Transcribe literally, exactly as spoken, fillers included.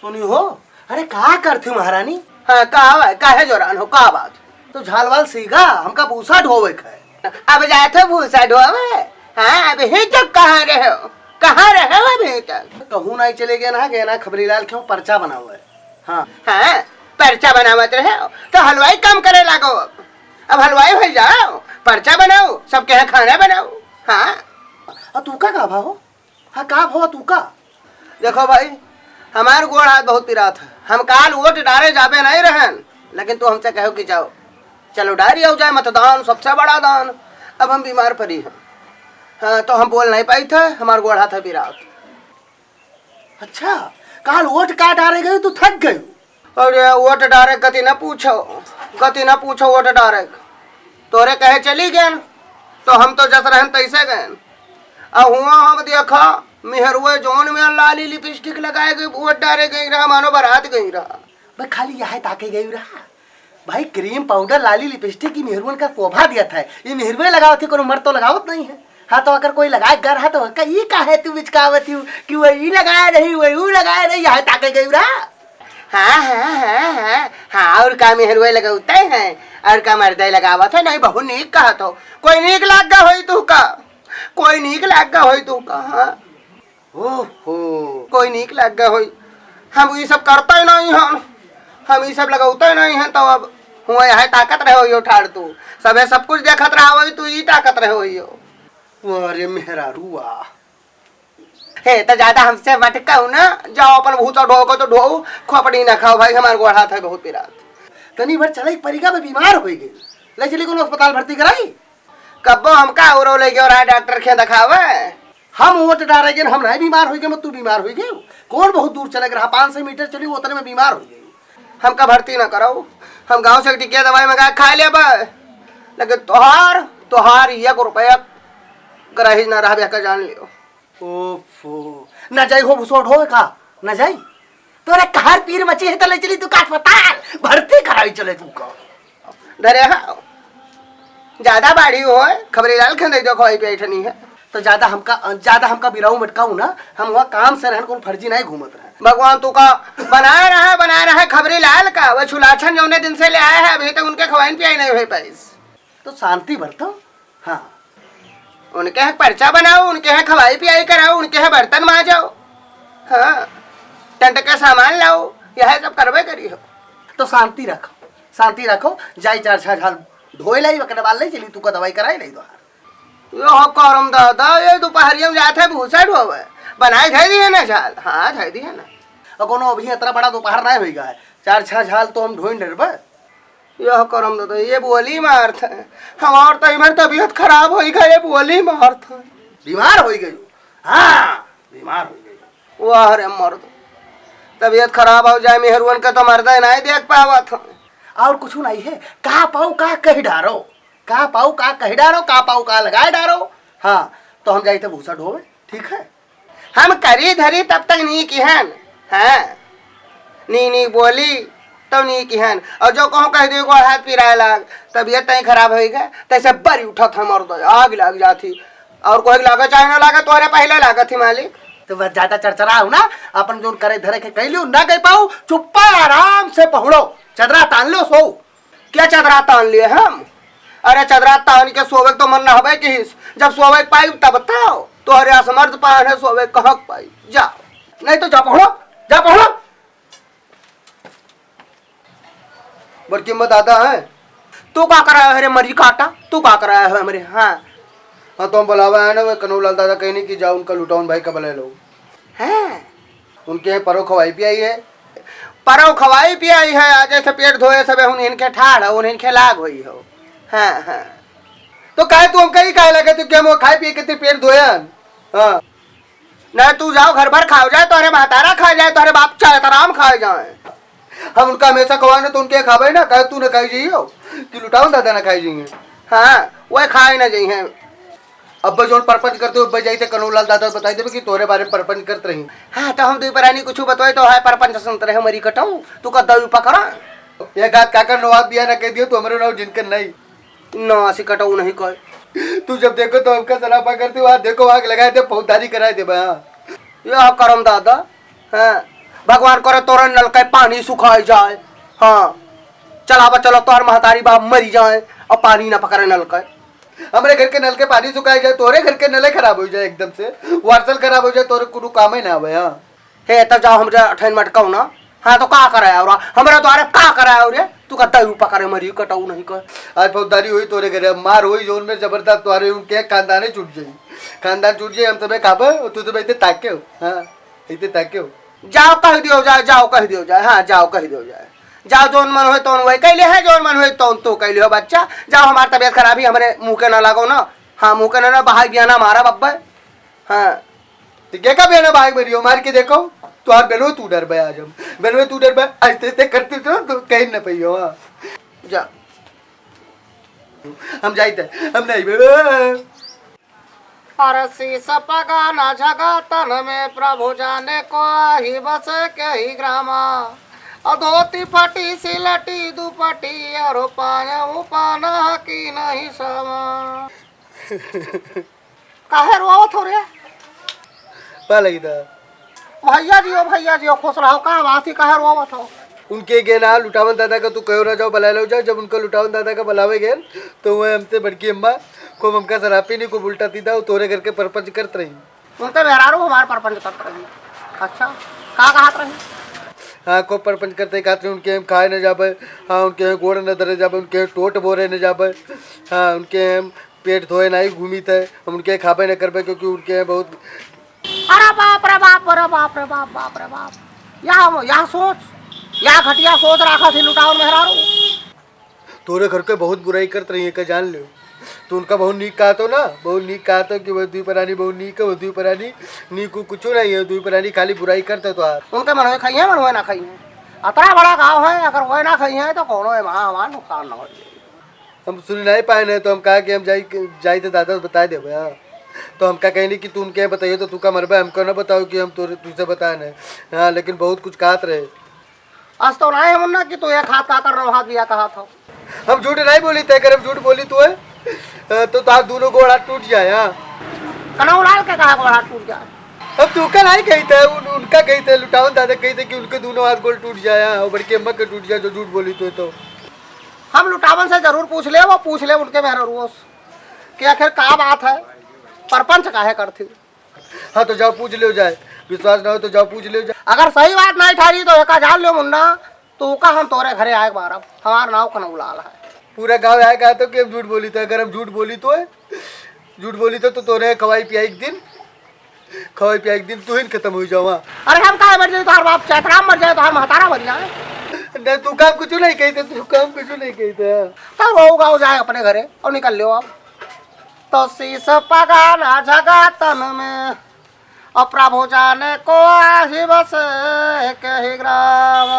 सुनी हो, अरे का करती महारानी? हाँ, का है? काहे जोरान हो? का बात? तो झाल वाल सीगा, हमका भूसा ढोवे के है। अब जात हो भूसा ढोवे? हाँ, अबहीं तक कहाँ रहे हो? कहाँ रहे हो अबहीं तक? कहूँ नाहीं चले गए ना, गए ना खबरी लाल क्यों परचा बनावे। हाँ। हाँ, परचा बनावत रहे हो, तो हलवाई काम करे लागो। अब हलवाई हो जाओ, परचा बनाओ, सबके यहाँ खाना बनाओ। हाँ। आ तू का, का भाव? हाँ, का भवा तू का? देखो भाई, हमार गोड़ हाथ बहुत पिरात है। हम काल वोट डारे जाबे नहीं रहन, लेकिन तू हमसे कहो कि जाओ, चलो डारी आओ जाए मतदान, सबसे बड़ा दान। अब हम बीमार पड़ी हैं। हाँ, तो हम बोल नहीं पाई थे, हमार गोड़ हाथ है पिरात। अच्छा, काल वोट का डारे गई, तू थक गई? अरे वोट डारे गति न पूछो, गति न पूछो वोट डारे। तोरे कहे चली गए, तो हम तो जस रहन तैसे गए। आ हुआ हम देखा, मेहरुए जौन में लाली लिपस्टिक लगाए गई, वोट डारे गई रहा, मानो बारात गई रहा। बस खाली यह ताके गई रहा। भाई, क्रीम पाउडर, लाली लिपस्टिक, ई मेहरुअन का शोभा दियत है। ई मेहरुए लगावत है, कोनो मर्द तो लगावत नहीं है। हाँ, तो अगर कोई लगाए गर है, तो ओका ई काहे तू बिचकावत हूँ कि वो ई लगाए रही, वो ऊ लगाए रही, यह ताके गई रहा। हाँ, हाँ, हाँ, हाँ, हाँ, और का मेहरुए लगौते हैं, और का मर्दे लगावत है, नहीं, बहुत नीक कहत हो। कोई नीक लाग गा होई तू का, कोई नीक लाग गा होई तू का, हाँ? ओहो, कोई नीक लाग गा होई, हम ई सब करते नहीं हन, हम ई सब लगौते नहीं हन, तो अब हुआ यह ताकत रहे होइयो ठाड़ तू, सबे सब कुछ देखत रहा होई, तू ई ताकत रहे होइयो। अरे मेहरारू वाह। हे, तो ज्यादा हमसे मत कहू ना, जाओ अपन भूसा ढोओ को तो ढोओ, खोपड़ी ना खाओ भाई, हमार गोड़ हाथ है बहुत पिरात। तनी भर चलाई परिगा में बीमार होई गई, ले चली कोनो अस्पताल भर्ती कराई। कब्बो हमका औरो ले गयो रहा डॉक्टर के दिखावे। हम वोट डारे गए, हम नहीं बीमार होई गए, मत तू बीमार होई गए। कौन बहुत दूर चले गए रहा, पाँच सौ मीटर चली, उतने में बीमार होई गए। हमका भर्ती ना कराओ, हम गाँव से एक टिकिया दवाई मंगा के खा लेबे, लेकिन तोहार, तोहार एक रुपया ग्रहिज ना रहबे, का जान लियो। ओफो, ना जाई हो भूसा ढोवे का, ना जाई। तोरे कहार पीर मची है तो ले चली तू का अस्पताल, भर्ती कराई चले तू का। धरे हा, ज्यादा बाढ़ी हो, खबरी लाल खंदे जो खोई पे ठनी है। तो ज्यादा हमका, ज्यादा हमका बिराऊ मटकाऊ ना, हम वहाँ काम से रहन, कौन फर्जी नहीं घूमत रहन। भगवान तू का बनाए रहा, बनाए रहा खबरी लाल का, वो छुलाछन जौने दिन से ले आए हैं, अभी तक उनके खवाइन पियाई नहीं हुई पाइस। तो शांति बरतो। हाँ। उनके यहाँ परचा बनाओ, उनके यहाँ खवाई पियाई कराओ, उनके यहाँ बर्तन मांजो, हाँ, टेंट का सामान लाओ, यह सब करबे करी हो। तो शांति रखो, शांति रखो, जाई चार छह झाल ढोए लाई, ओकरे बाद ले चली, तू का दवाई कराई लाई तोहार। यो हो करम दादा, ये दोपहरिया में जात है भूसा ढोवे, बनाई धै दिए ना झाल, हाँ धै दिए ना। और कोनो अभी इतना बड़ा दोपहर नहीं होई गा है, चार छह झाल तो हम ढोइन डरबे। यह करम दादा, ये बोली मारत है। हमार तो इमर तबीयत खराब होई गई, ये बोली मारत है। बीमार होई गई? हाँ, बीमार होई गई। वाह रे मर्द, तबीयत खराब हो जाए मेहरुअन के तो मर्दे नहीं देख पावत है। और कुछ नहीं है, का पाऊ का कही डारो, का पाऊ का कही डारो, का पाऊ का लगाए डारो। हाँ, तो हम जाई थे भूसा ढोवे, ठीक है? हम करी धरी तब तक नीक हन। हाँ, नी नी बोली तब नीक हन। और जो कहूँ कह दे गोड़ हाथ पिराए लाग, तबीयत तई खराब होई गए, तैसे बरी उठत है मर्द, आग लाग जाती। और कोई लागे चाहे ना लागे, तोरे पहले लागत ही मालिक। तो बस ज्यादा चरचराओ ना, अपन जोन करे धरे के कह लियो, ना कह पाऊ, चुप्पा आराम से पहुड़ो, चदरा तान लो, सो। क्या चदरा तान लिए हम? अरे चदरा तान के सोवे के तो मन ना हवे किहिस, जब सोवे के पाई तब तो। तोहरे असमर्थ पान है सोवे के कहाँ के पाई? जा, नहीं तो जा पहुड़ो, जा पहुड़ो। बड़की अम्मा दादा है। तू का करा है रे मरी काटा? तू का करा है हमरे? हाँ। हाँ तो हम बुलावा है ना, वे कनौलाल दादा कहने की जाओ उनका लुटाउन भाई का बुला लो। हैं? उनके यहाँ परो खवाई पियाई है। परो खवाई पियाई है, आज ऐसे पेट धोए सबे उन्हीं के ठाड़ है, उन्हीं के लाग होई हो। हाँ, हाँ। तो काहे तू हमका ही काहे लगे तू कि हम वो खाए पिए के ते पेट धोए हन? हाँ। ना तू जाओ घर भर खाओ जाए, तोहरे महतारा खा जाए, तोहरे बाप चाहे तराम खा जाए। हम उनका हमेशा खवाए ना तो उनके खावे ना, काहे तू ना खाई जाइयो कि लुटाउन दादा ना खाई जाइए। हाँ, वह खाए ना जाइए। अब्बे जौन परपंच करते हो, अब्बे जाइते कनौलाल दादा बताई देबे कि तोरे बारे में परपंच करत रही। हाँ, तो हम दुई परानी कुछ बतवाई तो हाय परपंच सुनत रहे, मरी कटाऊ, तू का दऊ पकड़ा। ये गात काका नवाब बिया ना कह दियो, तो हमरे नाव जिनकर नहीं। ना, असी कटाऊ नहीं कहे। तू जब देखो तो हमका सरापा करती हो, वहाँ देखो, आग लगाए दे, फौजदारी कराए दे बा। या करम दादा, हाँ, भगवान करे तोरे नल के पानी सुखाई जाए। हाँ, चला बा, चलो, तोहर महतारी बाप मरी जाए और पानी ना पकड़े नल के। हमरे घर के नल के पानी सुखाई जाए, तोरे घर के नले खराब हो जाए एकदम से, वार्सल खराब हो जाए, तोरे कुनु कामे ना आवे। हाँ। हे, तब जाओ, हमरे अठैन मटकाओ ना। हाँ, तो का करे और हमरा द्वारे का करे और रे? तू का दही पकड़े मरी, कटाऊ नहीं कर। आज फौजदारी होई तोरे घरे, अब मार होई जोन में जबरदस्त, तोरे उनके खानदाने छूट जाई, खानदान छूट जाई। हम तबे खाबे, तू तबे इतने ताके हो। हाँ, इतने ताके हो। जाओ कह दियो जाए, जाओ कह दियो जाए, हाँ, जाओ कह दियो जाए। जाओ, जोन मन होए तोन वही कैले है, जोन मन होए तोन तो कैले हो बच्चा। जाओ, हमार तबीयत खराब ही, हमरे मुँह के ना लागो ना। हाँ, मुँह के ना, ना, बहाई बियाना मारा बब्बे। हाँ। तो के का बेना भाई मरियो, मार के देखो, तो आप बेनो तू डर बे आज हम। बेनो तू डर बे, ऐसे ऐसे करते तो, तो कहीं न पइयो, हाँ। जा। हम जाइत है, हम नहीं बे। अरे शीश पगाना झगा तन में, प्रभु जाने को आही बसे के ही ग्रामा। अ धोती फटी सिलटी दुपटी, अरो पाया उपाना की नहीं समा। काहे रोवत हो रे? पा लगी था। भैया जी हो, भैया जी हो, खुश रहो। का बात ही, काहे रोवत हो? उनके गेना लुटावन दादा का तू कहो ना जाओ, बुला लो जाओ। जब उनका लुटावन दादा का बुलावे गए, तो वह हमसे बड़की अम्मा खूब हमका शराब पीनी, खूब उल्टा सीधा, वो तोरे घर के परपंच करत रही। उनके मेहरारू हमार परपंच करत रही। अच्छा, का कहत रही? हाँ, खूब परपंच करते कहत रही, उनके हम खाए न जाबे, हाँ, उनके हम गोड़ न धरे जाबे, उनके हम टोट बोरे न जाबे, हाँ, उनके हम पेट धोए नाही घूमी थे, हम उनके खाबे न करबे, क्योंकि उनके हम बहुत। अरे बाप रे बाप, अरे बाप रे बाप, बाप रे बाप। यह, यह सोच, यह घटिया सोच रखा थी लुटावन मेहरारू। तोरे घर के बहुत बुराई करत रही है, का जान लियो। तू उनका बहुत नीक कहत हो ना, बहुत नीक कहत हो कि वह दुई परानी बहुत नीक है, वह दुई परानी नीक उ कुछो नहीं है, दुई परानी खाली बुराई करत है तोहार। उनके मन में खाइए, मन में ना खाइए। अतना बड़ा गाँव है, अगर वह ना खाइए तो कौनो है वहाँ हमारा नुकसान ना हो जाए। हम सुन नहीं पाए नहीं तो हम कहा कि हम जाई, जाई तो दादा से बताए देबे, हाँ। तो हमका कहनी कि तू उनके बताइए तो तू का मरबे, हमको ना बताओ कि हम तोरे, तुझसे बताए नहीं। हाँ, लेकिन बहुत कुछ कहत रहे। आज तो ना है मुन्ना कि तू एक हाथ का कर रहा हाथ बिया का हाथ हो। हम झूठ नहीं बोली थे, अगर हम झूठ बोली तो है, अ, तो तार दोनों गोड़ हाथ टूट जाए, हाँ। कनऊ लाल के कहा गोड़ हाथ टूट जाए? अब तू का नहीं कही थे, उन, उनका कही थे, लुटावन दादा कही थे कि उनके दोनों हाथ गोड़ टूट जाए, हाँ, और बड़की अम्मा के टूट जाए, जो झूठ बोली तो, तो। हम लुटावन से जरूर पूछ ले, वो पूछ ले उनके मेहररुओं से कि आखिर का बात है, परपंच काहे करती? हाँ, तो जाओ पूछ लियो जाए, विश्वास ना हो तो जाओ पूछ लियो जाए। अगर सही बात नहीं ठहरी तो एका जान लियो मुन्ना, तो ओका हम तोरे घरे आए मारब। हमार नाव कनौलाल है। पूरा गाँव आए कहा तो कि हम झूठ बोली थे, अगर हम झूठ बोली तो है, झूठ बोली तो, तो तोरे खवाई पियाई एक दिन, खवाई पियाई एक दिन तू ही खत्म हो जावा। अरे हम काहे मर जाई, तोहार बाप चैतराम मर जाए, तोहार महतारा मर जाए। नहीं, तू काम कुछ नहीं कही थे, तू काम कुछ नहीं कही थे। तब वो गाँव जाए अपने घरे और निकल लियो आप। तो शीश पगाना झगा तन में, और प्रभु जाने को आही बस एक ही ग्राम।